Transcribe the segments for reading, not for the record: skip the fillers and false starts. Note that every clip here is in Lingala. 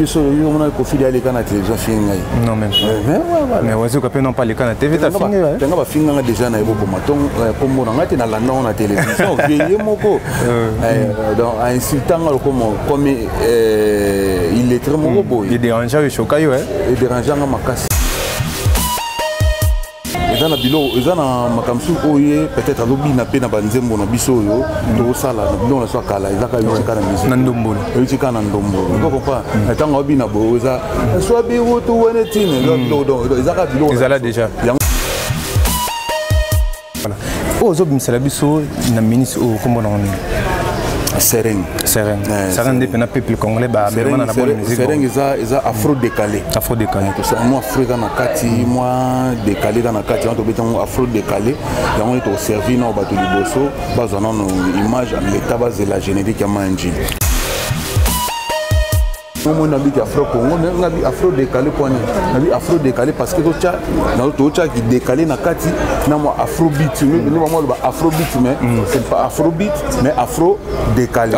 Yo so yo mona Kofi aleka na télévision afingi ngai. Non même pas. Mais Wazekwa pe non pas aleka na TV ta fingi. Tanga ba finga nga déjà na ekokoma ton kombo na ngai te na landa na télévision vieux moko. Donc a insultant nga comme comme illettré moko boye. Il dérange yo choka yo hein. Il dérange nga makasi. Eza na biloko, eza na makambo mosusu oyo ye peut-être azobina mpe na banzembo na biso oyo tokosala na biloko na biso ya kala, eza kaka euti kaka na musique na ndombolo, euti kaka na ndombolo. Ozo comprendre, ntango abina boye eza soit birutu wana etine, eza biloko, donc eza kaka biloko ezala déjà. Voilà. Oyo ozobimisela biso na ministre oyo, kombo nango nini? Sereng. Sereng. Sereng nde mpena peuple congolais babemana na bonne musique. Sereng eza afro décalé. Afro décalé. Mwa afro eza na kati, mwa décalé eza na kati, yango tobeti yango afro décalé. Yango nde toservi nao bato liboso bazwa nano image, leta bazela générique ya manji. Omoni nabiki afro congo, mais ngabi afro décalé pwani nabi afro décalé parce que totya totyaki décalé na kati na mwa afrobeat. Nde bamwa loba afrobeat, mais c'est pas afrobeat, mais afro décalé.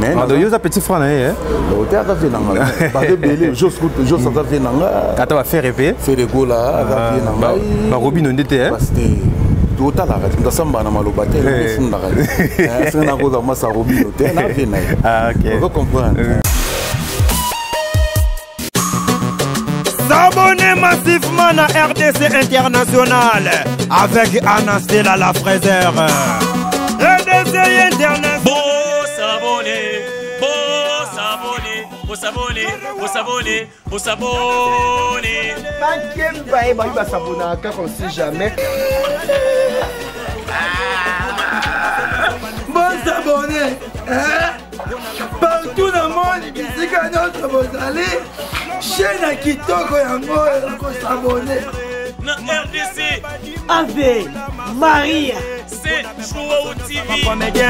Mais yo oza petit frère na ye? Te, aza vie na nga, baza ebele. Jos aza vie na nga. Ata bafere mpe? Ferre Gola aza vie na ngai. Barobino nde te? Totalaka te, moto asambaka na maloba te, efundaka te. Soki nakoza masa Robino te, na vie na ye, ozo comprendre. S'abonner massivement à RDC International avec Anastella la Fraiseur. RDC International. Bon s'abonner, bon s'abonner, bon s'abonner, bon s'abonner, bon s'abonner. Bakemba ye bayi basabonaka kaka, on sait jamais. Bosabone partout na monde, bisika nyonso bozali, chaîne ya kitoko yango oyo kosabone. Na RDC Ave Maria. C'est Joao TV. Comédien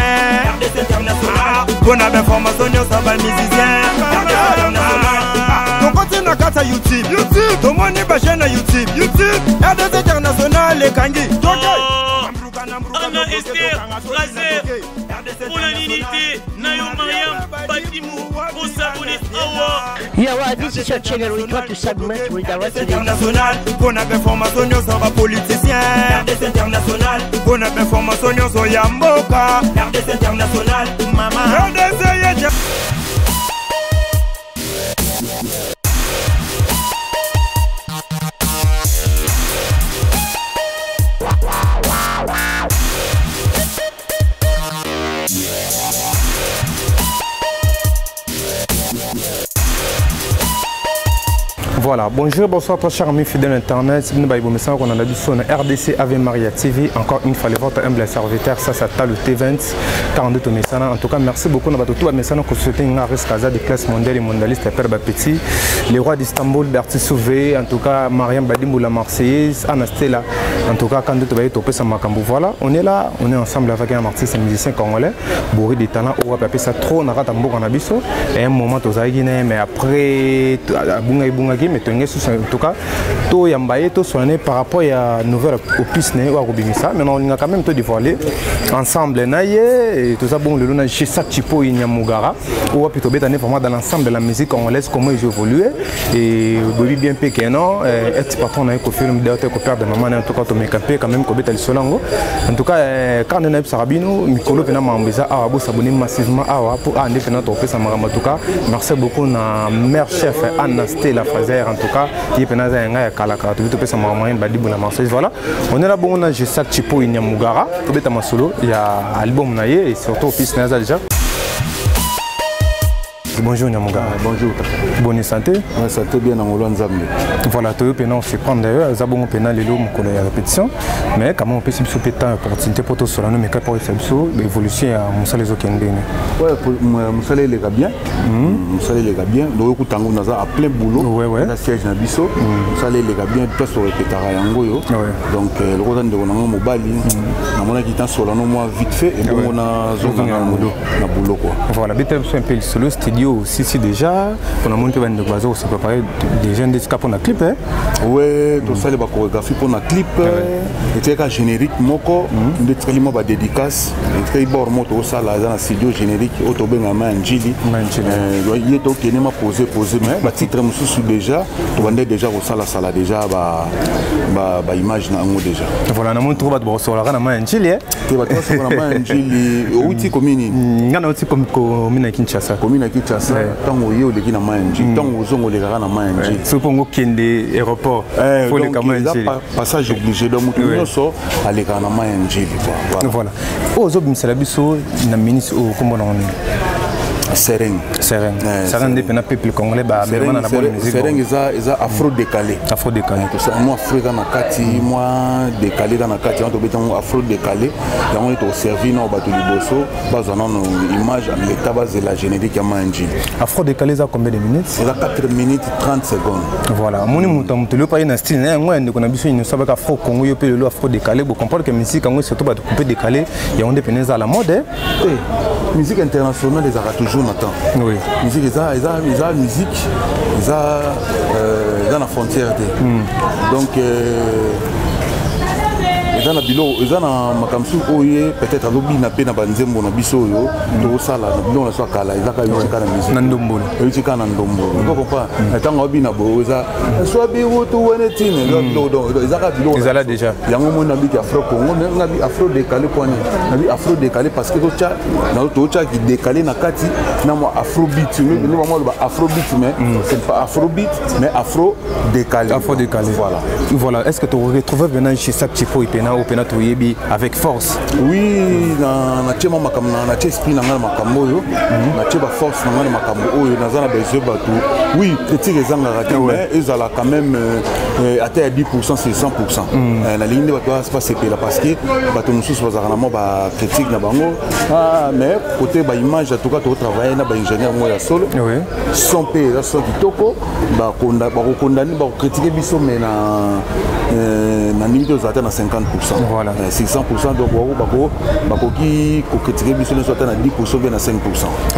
RDC International, mpona bainformation nyonso ya bamusicien RDC International. Tokoti na kati ya YouTube, YouTube tomoni bachaîne ya YouTube, YouTube RDC International ekangi. Anna Esther Fraser, mpona nini te na yo Mariam Badimu bosabone awa. Yeah, well, this is your channel. We try to segment redirect it. International, mpona bainformation nyonso ya bapoliticien RDC International, mpona bainformation nyonso ya mboka RDC International, mama RDC yeje. Voilà, bonjour, bonsoir, très chers amis fidèles internet. On a sur RDC Ave Maria TV. Encore une fois, votre humble serviteur, ça, ça le T20, 42 Tomesana. En tout cas, merci beaucoup. On a tout à Messana que souhaité une risque de classe mondiale et mondialiste, Père Petit, les rois d'Istanbul, Bertie Souvé, en tout cas, Mariam Badimou, la Marseillaise, Anastella. En tout cas, quand tu vas être Makambo, voilà, on est là, on est ensemble avec un artiste et musicien congolais, bourré de talent, on va ça trop, on a raté un biso. Et un moment, tu mais après, bunga bunga mais en tout cas, to yambaye to soigné par rapport à nouvelle opus né ou à ça. Maintenant on a quand même tout dévoilé ensemble naye et tout ça. Bon, le lona chez ça tipo Inyamugara ou plutôt bêta vraiment dans l'ensemble de la musique congolaise, comment ils évoluent et bobi bien piqué non ex patron na ko film d'ailleurs ko perdre maman. En tout cas to mekapé quand même ko beta solango. En tout cas quand on a sarabino mikolo pena mambeza awa bo s'abonner massivement awa pour ande pena to pesa marama. En tout cas merci beaucoup na mère chef Anna Stella Fraser. En tout cas il pena za nga ya kala kala to pesa marama badibu na Marseille. Voilà, on est là. Bon, on a Gesac Tipo Inyamugara to beta masolo il y a album na ye et surtout piste na déjà. Bonjour Nyamugara. Ah, bonjour. Bonne santé. Ouais, santé bien dans Ngolo Nzambe. Voilà, toyo pena on se prend d'ailleurs, zabongo pena lelo mokolo ya répétition, mais comment on peut se souper temps opportunité pour tout cela nous mais pour faire ça évolution ya musala ezo kende. Ouais, pour musala eleka bien. Musala eleka bien. Donc écoute tango naza à plein boulot. Ouais, ouais. Na siège na biso. Musala eleka bien, place au répétara yango yo. Ouais. Donc le roi ndeko na mobali, na mona ki tan solano moi vite fait et bon on a zonga na boulot quoi. Voilà, beta biso un peu le solo studio. Studio osisi déjà, mpona moni mpe bandeko baza kose préparer déjà nde tika mpona clip. Ouais, tosali bachorégraphie mpona clip. Etikaka générique moko nde etikali mwa badédicace, etikali bord moko tokosala, eza na studio, générique oyo tobengama ya Njili. Ye tokende ma pose pose, mais batitre mosusu déjà tobande déjà kosalasala déjà baimage na yango déjà. Voilà, namoni toko bato bakosolaka na ma ya Njili. Te, bato basokola ma ya Njili. Outi commune nini? Nga nauti commune ya Kinshasa. Commune ya Kinshasa. Ntango oye, oleki na ma ya Njili, ntango ozonga, olekaka na ma ya Njili. Soki mpongo okende aéroport, oleka ma ya Njili. Passage obligé, donc moto nyonso alekaka na ma ya Njili. Voilà, oyo ozobimisela biso na ministre oyo, kombo nango nini? Sereng. Sereng. Sereng nde mpena peuple congolais bamemana na bonne musique. Sereng eza afro décalé. Afro décalé. Mwa afro eza na kati, mwa décalé eza na kati. Yango tobeti yango afro décalé. Yango nde toservi nao bato liboso bazwa nano image ya leta, bazela générique ya ma Njili. Afro décalé eza combien de minutes? Eza 4 minutes 30 secondes. Voilà, omoni moto ya moto lelo paye na style na yango ya ndeko na biso Innocent baka afro Congo. Yo mpe lelo afro décalé, bocomprendre que musique yango, surtout bato coupe décalé, yango nde pene eza la mode. Musique internationale ezalaka toujours na temps. Musique eza musique, eza na frontière te. Donc eza na biloko, eza na makambo mosusu oyo ye peut-être azobina mpe na banzembo na biso oyo tokosala na biloko na biso ya kala. Eza kaka euti kaka na musique na ndombolo. Euti kaka na ndombolo. Ozo comprendre, ntango abina boye, eza swabi wutu wene tine. Eza biloko, donc eza kaka biloko. Ezala déjà. Yango moni nabiki afro Congo, mais ngabi afro décalé poani nabi afro décalé parce que totya totyaki décalé na kati na mwa afrobeat. Nde bamwa loba afrobeat, mais c'est pas afrobeat, mais afro décalé. Afro décalé. Voilà. Voilà, est ce que tu retrouves maintenant chez Sak Chipo epena oyo pena toyebi avec force? Oui, natie mwa makambo, natie esprit na ngai na makambo oyo, natie baforce na ngai na makambo oyo. Naza na besoin bato. Oui, critique ezangaka te, mais ezala quand même ata ya 10, c'est 100. Nalingi nde bato basepela, parce que bato mosusu bazalaka na mwa bacritique na bango. Mais côté baimage, en tout cas tokotravaille na baingénieur moko ya solo. Son mpe eza son kitoko. Bakokondani, bakocritique biso, mais na ndimi tozala ata na 50. Voilà. 600, donc bakoki kokritike biso nyonso ata na 10 bien na 5.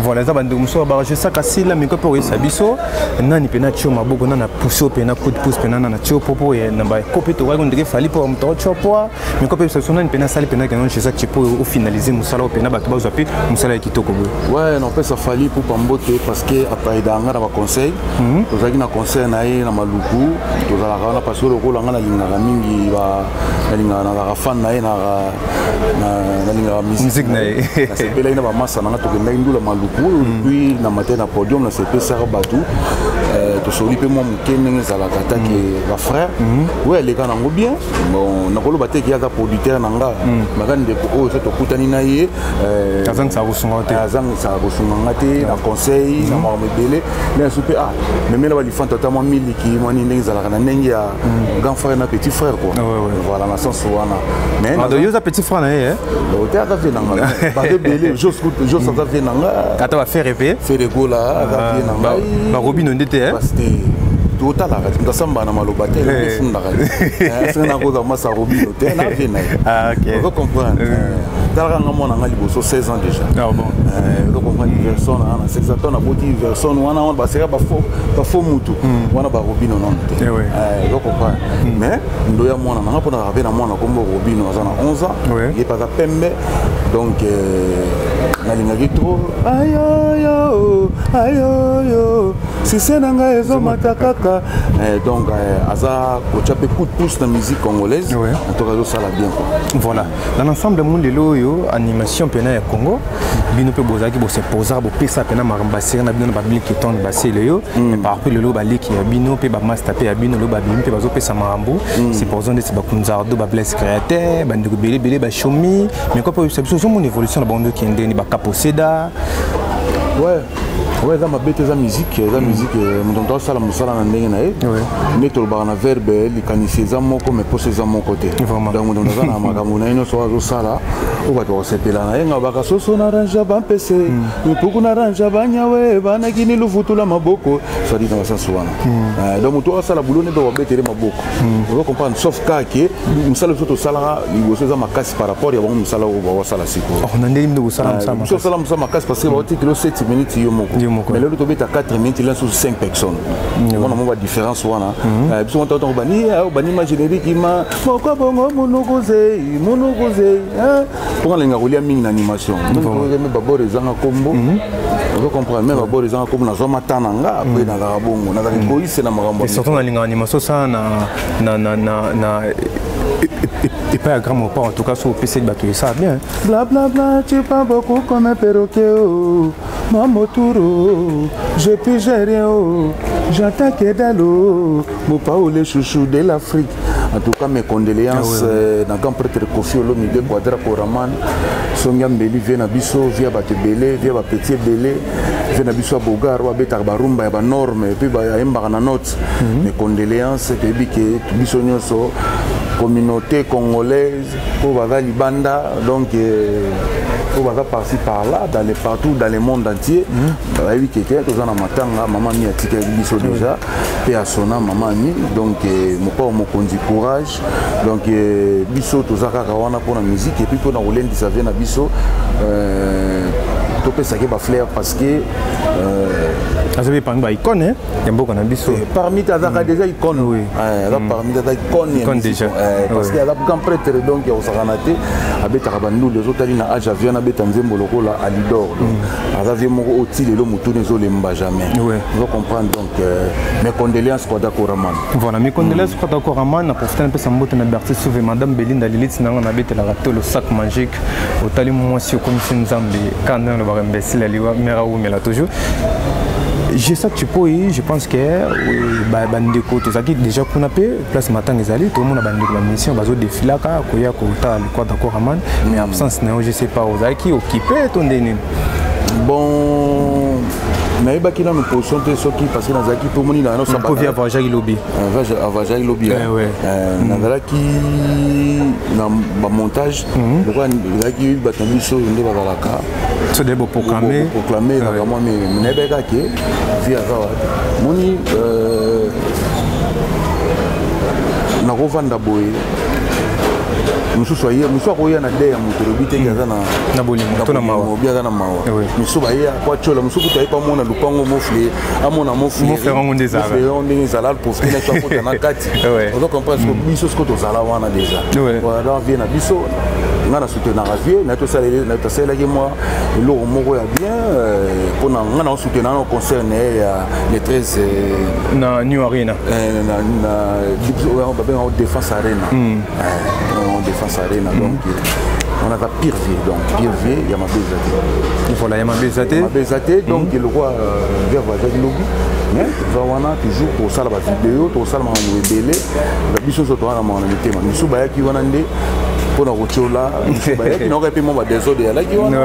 Voilà, eza bandeko mosusu baregisaka sila miko mpe oyesa biso nani mpena tio maboko, nani apousse mpena coup de pouce mpena nani atio popo na bako mpe tokaki ondeke Fally mpo moto otio poa miko mpe biso nani mpena asali mpena keno Jesaki Chipo ofinalize mosala oyo mpena bato bazwa mpe mosala ya kitoko boye. Ouais, napesa Fally Pupa mbote parce que aidaka nga na baconseil. Tozalaki na concert na ye na Maluku, tozalaka wana parce que lokola nga nalingaka mingi, nalingaka, nazalaka fan na ye, nalingaka musique na ye. Nasepelaki na bamasa na nga, tokendaki ndula Maluku, puis na matin na podium nasepesaka bato, tosoli mpe mwa moke ndenge ezalaka atake bafrère. Oyo aleka nango bien. Bon, nakoloba te ke aza producteur na nga, maka ndeko oyo so tokutani na ye. Azangisaka kosunga te. Azangisaka kosunga nga te na conseil, na makambo ebele. Nde nasu mpe memela balifante ata mwa miliki mwa nini, ndenge ezalaka na ndenge ya grand frère na petit frère quoi. Voilà, na sens wana. Mais yo oza petit frère na ye? Te, aza vie na nga. Bato ebele, Jos aza vie na nga. Ata bafere mpe? Ferre Gola aza vie na ngai. Barobino nde te? Totalaka te, moto asambaka na maloba te, efundaka te. Soki nakoza masa Robino te na vie na ye, ozo comprendre. Talaka nga, mwana nga liboso 16 ans déjà, ozo comprendre, version na na 16 ans to naboti version wana wana baseka bafo mutu wana, barobino nano te, ozo comprendre. Mais ndoya mwana nanga, mpona kaka mpe na mwana kombo Robino, aza na 11 ans, ye mpe aza pembe. Donc nalingaki trop ayoyo ayoyo sise na ngai ezomata kaka. Donc aza kotya mpe coup de pouce na musique congolaise. En tout cas azosala bien quoi. Voilà, dans l'ensemble mu lelo oyo animation mpena ya Congo, bino mpe bozalaki boseposa, bopesa mpena makambo baseri na bino na bamiliki tonde basele yo. Mais par rapport lelo baleki ya bino mpe bamaster mpe ya bino lelo babimi mpe bazopesa makambo, supposons ndeti bakunzardo, bablaise créateur, bandeko ebele ebele, bashomi mais ko mpe oyebisa biso ozomona évolution na bango ndoki ndeni bakaposeda. Ouais, eza mabe te, eza musique, eza musique. Moto asala mosala na ndenge na ye. Nde tolobaka na verbe, likanisi eza moko, mais poso eza moko te. Donc moto aza na makambo na ye nyonso oyo azosala, oyo bato bakosepela na ye. Nga baka soso na ranja bampese mpuku na ranja banyawe banakini luvutula maboko swadi na basansu wana. Donc moto asala bulo nde mpe babetele maboko, ozo comprendre, sauf kake mosala biso tosalaka liboso eza makasi par rapport ya bango mosala oyo bakosala sikoyo. Na ndenge nini kosala mosala? Biso osala mosala makasi parce que baotikeli. Lelo 7 minutes yo moko. Mais lelo tobeta 4 minutes là sous 5 personnes. Mona mo ba différence wana. Biso moto to bani bani ma générique ma moko bongo monoko zei monoko zei hein. Pour linga kolia mingi na animation. Donc babord ezanga kombo. Ozo comprendre même babord ezanga kombo nazwa matana nga après nazaka bongo nazaka égoïste na makambo. Et surtout na linga animation ça na na na na na epai ya grand mopar en tout cas so opeseli bato esala bien. Bla bla bla, tu parles beaucoup comme un perroquet, oh. Mamoturo, je pige rien, oh. J'attaque d'alo, Mopao le chouchou de l'Afrique. En tout cas, mes condoléances, ah, ouais, ouais. Dans grand prêtre Kofi Olomide Quadra Koraman, Songa Mbeli, vient na biso, via bato ebele, via ba petit ebele, vient na biso ya Bogar, oyo abetaka barumba ya banorme, et puis ayembaka na note. Mes condoléances, toyebi ke biso nyonso communauté congolaise oyo baza libanda, donc oyo baza par-ci par-là, dans les partout dans le monde entier, bayebi ke te toza na matanga. Mama Mi atikaki biso déjà mpe asona mama Mi, donc mopao mokonzi, courage. Donc biso toza kaka wana mpona musique et puis mpona kolendisa vie na biso, topesaki bafleur parce que aza parmi baicône ya mboka na biso. Parmi te, azalaka déjà icône. Oui. Aza parmi te, aza icône ya Icône musique. Déjà. Parce que aza grand prêtre, donc ya kosakana te. Abetaka banduli, ozotali na age avie wana, abeta nzembo lokola Alidor. Donc aza vie moko oyo ti lelo motuni ezolemba jamais. Ozo comprendre? Donc mes condoléances, Quadra Koraman. Voilà, mes condoléances, Quadra Koraman. Na profite napesa mbote na Berti Souve, madame Belinda Liliti nanga, nabetelaka to le sac magique. Otali mwasi okomisi Nzambe ka ndenge alobaka imbécile aliwa mare awumela toujours. Je Tshipoyi, je pense que bandeko tozalaki déjà kuna mpe place matanga ezali, tomona bandeko bamission bazodefilaka koya kotala le Quadra Koraman, mais absence na yo, je sais pas, ozalaki occupé to nde nini? Bon, nayebaki nanu position te soki parce que nazalaki mpe omoni na Po vie avoyageaki lobi. Avoyageaki lobi. Nazalaki na bamontage lokola ezalaki bato na biso nde bazalaka. So de boproclame. Proclame ezalaka mwa mingi. Nayebaki kaka ke vie aza wapi moni nakovanda boye, mosusu aye, mosusu akoya na de ya moto, olobi teke aza na bolingo to na mawa. Obi aza na mawa. Mosusu baye po atiola, mosusu kutu aye po amona lupango mofle, amona mofle yango nde ezalaka. Mofle ndenge ezala, profite na so akota na kati. Ozo comprendre? Siko biso siko tozala wana déjà. Voilà, vie na biso, nga na soutenaka vie na tosalelaki mwa eloko moko ya bien mpona nga na osoutenaka na concert na ye ya le 13. Na New Arena. Babengaka Défense Arena, Défense Arena. Donc on aza pire vie, donc pire vie ya mabe eza te. Voilà, ya mabe eza te. Mabe eza te. Donc elokwa vie avoyageaki lobi, mais toza wana toujours tosala bavideo, tosala makambo ebele. Biso nyonso toza na makambo na mitema. Misu bayaki wana nde mpona kotiola, bayaki naoka mpe mwa badésordre eyalaki wana.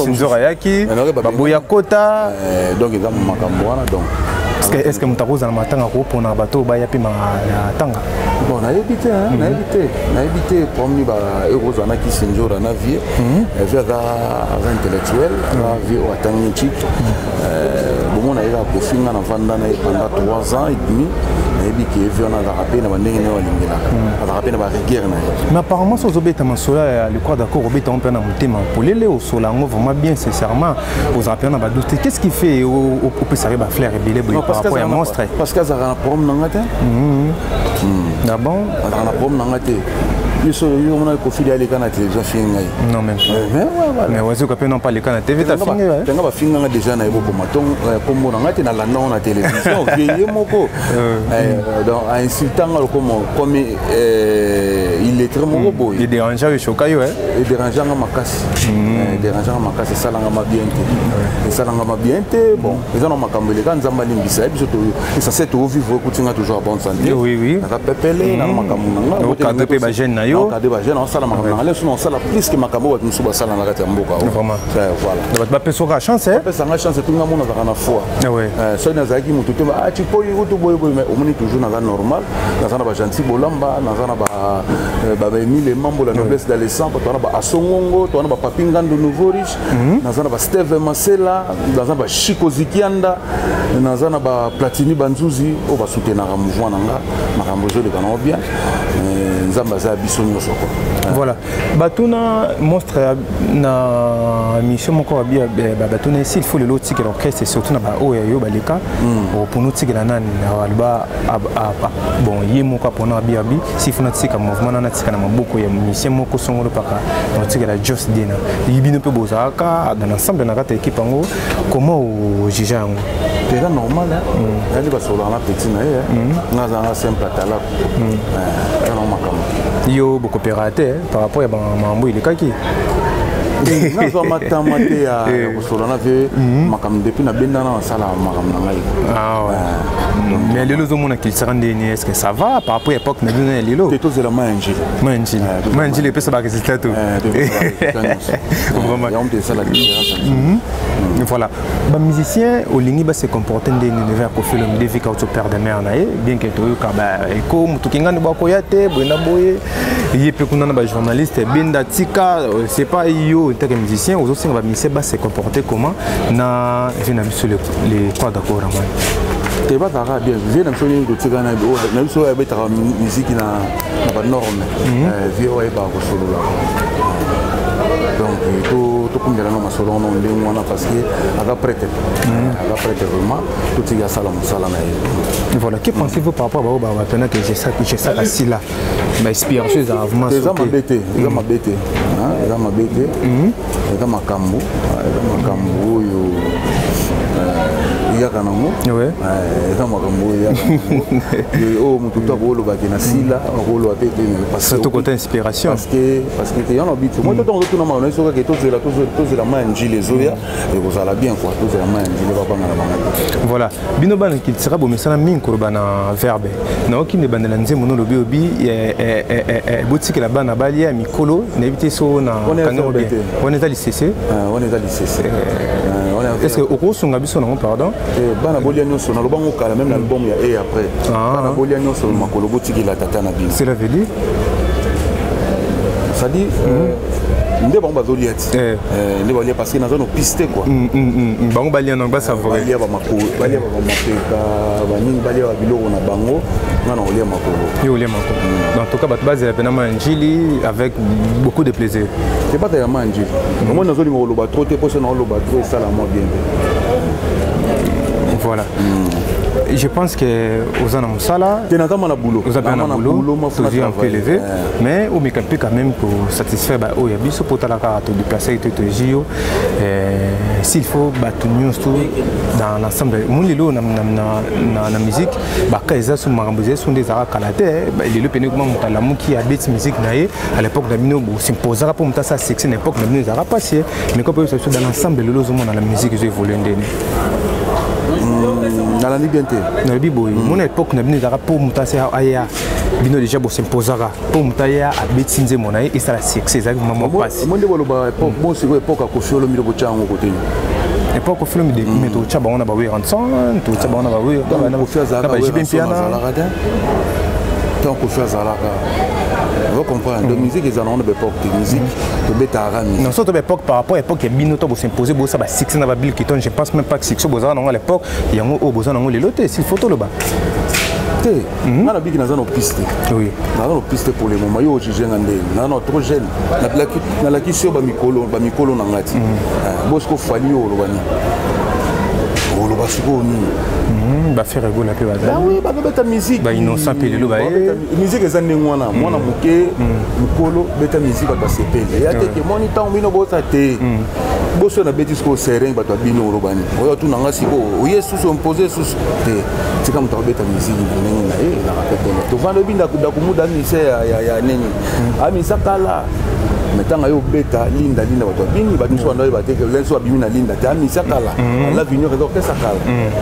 Nzora ayaki, baboya kota. Donc eza makambo wana donc. Est ce que moto akozala matanga kopona bato oyo baya mpe matanga? Bon, nayebi te, nayebi te, nayebi te. Problème ekozala na kisi nzora na vie. Vie aza intellectuel, aza vie oyo atangi ntiki. Bomona ye kaka kofinga na vanda na ye pendant 3 ans et demi, nayebi ke vie wana azalaka mpe na bandenge nde alingelaka, azalaka mpe na barigueur na ye. Mais apparemment so ozobeta masolo ya le Quadra, d'accord, obeta yango mpe na motema polele, osola yango vraiment bien, sincèrement, ozala mpe na badoute te. Qu'est ce qui fait opesaka bafleur ebele boye par rapport ya monstre? Parce que azalaka na problème na nga te. Ah bon? Azalaka na problème na nga te. Biso yo omona Kofili aleka na télévision afingi ngai? Non, même mais wazoka mpe non pas leka na TV tafingi. Tenga bafinganga déjà na yebokoma kombo na ngai te, nalanda ngo na télévision. Vie ye moko donc ainsultanga lokoma comme illettré moko boye. Edérange, echoka yo? Edérangeanga makasi, edérangeanga makasi, esalanga ma bien te, esalanga ma bien te. Bon, eza na makambo eleka, Nzambe alimbisa ye. Biso essentiel tovivre, ekutinga toujours à bonne santé. Naza pepele na makambo na nga. Okadre mpe bajeune na yo. Okadre bajeune, osala makambo na nga leso, osala plus que makambo bato mosusu basala na kati ya mboka. Vraiment. Voilà. Bato bapesaka chance. Bapesanga chance etunga mona azalaka na foi. Soki nazalaki motu te, Tshipoyi kutu boye boye, mais omoni toujours naza normal, naza na bagentil bolamba, naza na baemile Mambo, la noblesse dans le sang, toza na baasongongo, toza na bapapi Ngando nouveau riche, naza na basteve Masela, naza na bashiko Zikianda, naza na baplatini Banzuzi oyo basoutenaka mouvement na nga. Makambo ezoleka nango bien, Nzambe aza ya biso. biso nyonso quoi. Voilà, batuna monstre na mission moko batuna s'il faut lelo otikela orchestre, surtout na baoyo ya yo baleka, opona otikela nani? Aloba bon, ye moko apona abi abi s'il faut natika mouvement na natika na maboko ya musicien moko songolo paka, na otikela Jos Dena. Bino mpe bozalaka dans l'ensemble na kati ya équipe yango, comment ojuge yango? Eza normal, yali basololaka na petit na ye. Nga azalanga simple atalaku, eza nango makambo. Yo bokopera te par rapport ya bamambo elekaki? Nazwa matama te ya kosolola na ve makambo. Depuis nabendana, nasala makambo na ngai. Mais lelo ozomona Cultura ndeni? Est ce que ça va par rapport ya époque na bino ya lelo? Te, tozela ma ya Njili. Ma ya Njili, ma ya Njili epesa baresultat to. Vraiment, yango mpe esala différence. Voilà, bamusicien olingi base comporter ndeni envers Koffi Olomide, vu que auti perdre mère na ye? Bien que toyoka eko motu kingani bakoya te boye na boye, ye mpe kuna na bajournaliste benda tika, c'est pas yo. En tant que musicien, ozosenga bamusicien base comporter comment na vie na biso, les trois d'accord amani? Te, bazalaka bien. Vie na biso nini, totika na biso oyo abetaka musique na banorme, vie oyo ayebaka kosolola. Donc tokumbela na masolo wana ndenge wana, parce que aza prêtre, aza prêtre vraiment. Totiki asala mosala na ye. Voilà, que pensez-vous par rapport à bao bapena que Jesaka asila bainspiration ezala vraiment? Eza mabe te, eza mabe te, eza mabe te. Eza makambo, eza makambo oyo eyaka nango, eza makambo oyo eyaka nango, oyo motu to akolobaki na sila, akoloba te te. Surtout côté inspiration. Parce que te yana biti moi totango totuna makambo na biso kaka, tozela, tozela ma ya Njili ezoya, ekozala bien quoi. Tozela ma ya Njili, babanga na bango te. Voilà, bino bana Cultura bomesana mingi koloba na verbe. Naoki nde bandela nzembo nolobi obi botikela bana balia mikolo, nayebi te so na kangi bien. Wana eza lisese? Wana eza lisese. Est ce que okosunga biso nango, pardon? Bana bolia nyonso, nalobango kala même na album ya e après. Bana bolia nyonso, makolo botikela tata na bino. Cela veut dire? C'est-à-dire nde bango bazolia ti nde balia, parce que naza no piste quoi. Bango balia nango, basavoure. Balia bamakolo, balia bamapeka, banini, balia babiloko na bango, nga na kolia makolo. Yo olia makolo. En tout cas, bato bazela mpena ma Njili avec beaucoup de plaisir. Te, batala ma Njili. Omoni, nazolinga koloba trop te, mposo na koloba trop esala mwa bien te. Voilà, je pense que oza na mosala. Te, naza na boulot. Oza mpe na boulot, tozwi un peu élevé, mais omeka mpe quand même kosatisfaire baoyo ya biso, mpo tala kaka todéplace te, tozwi yo. S'il faut bato nyonso dans l'ensemble, omoni lelo na musique baka eza so makambo eza so nde ezalaka kala te. Lelo pene kuma moto alamuki, abeti musique na ye. À l'époque na bino bosimposaka mpo moto asala succès. Na époque na bino ezalaka pasi, mais ko mpe biso dans l'ensemble lelo ozomona la musique ezo évolue ndeni? Nalandi bien te. Nalobi boye, mona époque na bino ezalaka mpo moto asi aya, bino déjà bosimposaka mpo moto aya abeti nzembo na ye esala succès, ezalaki vraiment mwa pasi. Mo nde baloba époque bon, sikoyo époque ya Koffi Olomide, botya yango kote. Époque Koffi Olomide, mais totya bango na baWerrason, totya bango na Kofi azalaka, baJB Mpiana. Azalaka te ntango Kofi azalaka, ozo comprendre? Donc musique ezala nango na baépoque te, musique tobetaka musique. Non, surtout époque par rapport à époque ya bino to bosimpose, bosala basuccès na baBill Clinton. Je pense même pas que succès bozala nango à l'époque yango oyo boza nango lelo te, s'il faut toloba. Te, nga nabiki naza na piste. Naza na piste pour le moment. Yo ojuge nga ndeni, naza na trop jeune. Nalakisi yo bamikolo, bamikolo na nga ti bosiko Fally. Yo oloba nini? Oloba sikoyo nini? BaFerre Gola mpe bazali. Oui, bazobeta musique. Bainnocent mpe lelo baye. Musique eza ndenge wana, mwana moke, mokolo, beta musique, bato basepeli. Eya te ke moni ntango bino bosa te, boso nabeti sikoyo serein, bato ya bino oloba nini? Oyo tuna nga sikoyo, oye susu impose susu te. Tika moto akobeta musique na ndenge na ye, ezalaka pe tene. Tovanda oyebi dakumuda amise ya nini, amisa kala, mais ntango aye obeta Linda Linda, bato abini, bato mosusu banda oyeba te lenso abimi na Linda te, amisa kala. L'avenir eza orchestre kala,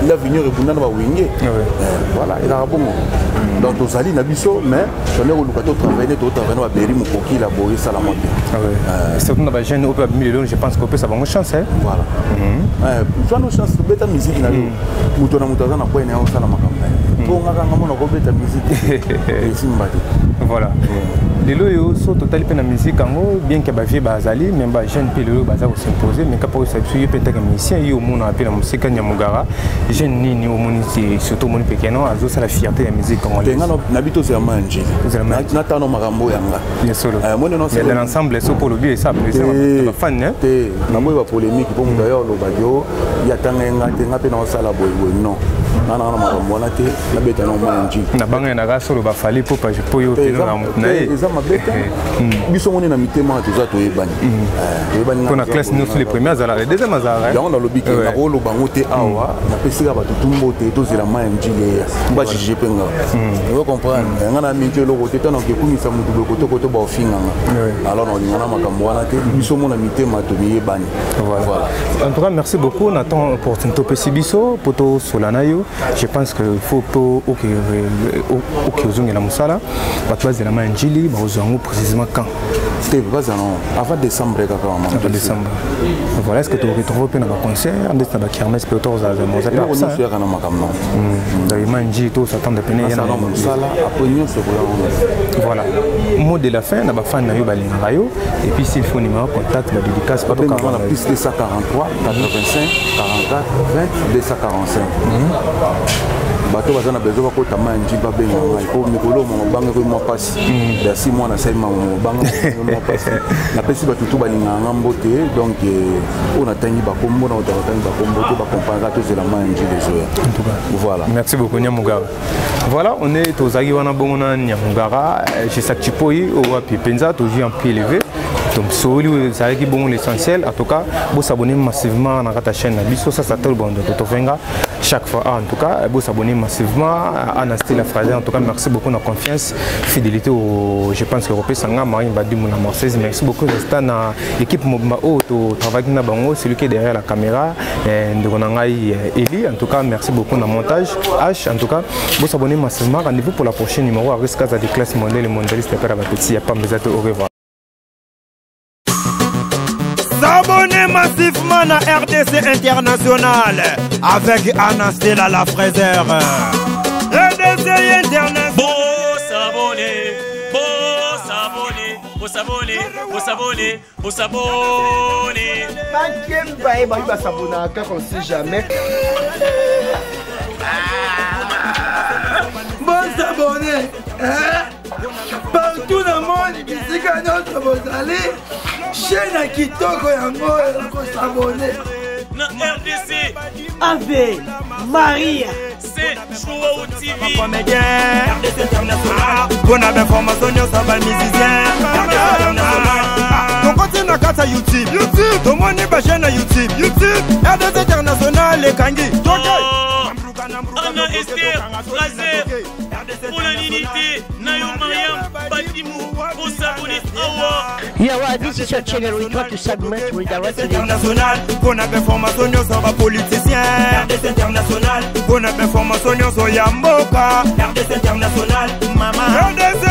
l'avenir ebunda na bawenge. Voilà, ezalaka bongo. Donc tozali na biso, mais tone koluka totravaille nde totravaille na baberi mokokila boye, esalama bien. Surtout na bajeune oyo mpe babimi lelo, je pense kopesa bango chance. Voilà, zwana chance, tobeta musique na yo, moto na moto aza na kwene, osala makambo na ye. Mpo ngaka nga mona kobeta musique esimba te. Voilà, lelo oyo so totali mpe na musique yango, bien que bavieux bazali, mais bajeune mpe lelo baza kos'impose. Mais kapa oyesa biso, yo mpe ntaka musicien, yo omonaka mpe na mosika, Nyamugara, jeune nini omoni, surtout omoni mpe keno azosala fierté ya musique congolaise? Nga na bi tozela ma njili natano makambo yanga. Bien solo, mais dans l'ensemble, so mpo olobi esa plaisir bafan te. Namoyi bapolémique, mpo moto ayo alobaki o ye atanga ye nga te, nga mpe naosala boyeboye. Non, nga nanga na makambo wana te, nabeta na omona njili. Na banga naka solo bafali mpo po yo peno na motu na ye. Eza mabe te, biso ngoni na mitema toza toyebani, toyebani. Mpo na classe nyonso, le premier azalaka, le deuxième azalaka. Yango nalobi ke nakoloba yango te awa, napesika bato tumbo te. Tozela ma ya njili eya, bajuge mpe nga ozo comprendre nga na minti eloko te. Ntango ekumisa motu boye kotokoto baofinganga, alors naolinga na makambo wana te. Biso mona mitema tomiyebani. Voilà. En tout cas, merci beaucoup. Nathan, opportunité opesi biso po tosola na yo. Je pense que faut po oke ozongela mosala, bato bazela ma ya njili, bakozwa yango précisément quand? Te, bazala avant décembre kaka. Avant décembre, voilà. Est ce que toretrouve mpe na baconcert ndeti na bakermesse mpe tozala? Nyonso yaka na makambo. Na ma njili tosatendre pene. Mosala après nyonso koya. Voilà, mot de la fin na bafan na yo balingaka yo, et puis s'il faut numéro contact, badédicace. Babengaka na plus 243 85 44 20 245. Bato baza na besoin bakota ma ya njili, babenga ngai, po mikolo mwa mabanga ekoyi mwa mpasi ya si mwana asali mabanga mwa mpasi. Napesi bato tu balingaka nga mbote. Donc oyo natangi bakombo na otaka otangi bakombo te, bakompanaka. Tozela ma ya njili ezoya. Voilà. Merci beaucoup, Nyamugara. Voilà, on est tozalaki wana bongo na Nyamugara chez Sakchipoi oyo wapi mpenza tozwi un prix élevé. Donc soli oyo ezalaki bongo l'essentiel. En tout cas, bosabonner massivement na kati ya chaîne na biso sasa tolo bondo totovenga chaque fois. Ah, en tout cas, bosabonner massivement à Anastila Fraser. En tout cas, merci beaucoup na confiance, fidélité au, je pense que opesanga Marine Badimu na Marseille. Merci beaucoup Zesta na équipe mobimba oyo totravaillaki na bango, celui qui est derrière la caméra, ndeko na ngai Eli. En tout cas, merci beaucoup na montage H. En tout cas, bosabonner massivement. Rendez-vous pour la prochaine numéro à risque de classe mondiale mondialiste père bapeti ya pamba. Au revoir. S'abonner massivement à RDC International avec Anastella la Fraiseur. RDC International. Bon s'abonner, bon s'abonner, bon s'abonner, bon s'abonner, bon s'abonner. Bakemba ye bayi basabonaka kaka, on sait jamais. Bosabonner partout na monde, bisika nyonso bozali, chaîne ya kitoko yango oyo kosabonner. Na RDC Ave Maria. C'est Joao TV. Comédien RDC International mpona bainformation nyonso ya bamusicien RDC International. Tokoti na kati ya YouTube, YouTube tomoni bachaîne na YouTube, YouTube RDC International ekangi. Anna Esther Fraser, mpona nini te na yo Mariam Badimu kosabonner awa? Yeah, well, this is your channel. We try to segment, redirect. International mpona bainformation nyonso ya bapoliticien RDC International, mpona bainformation nyonso ya mboka RDC International, mama RDC.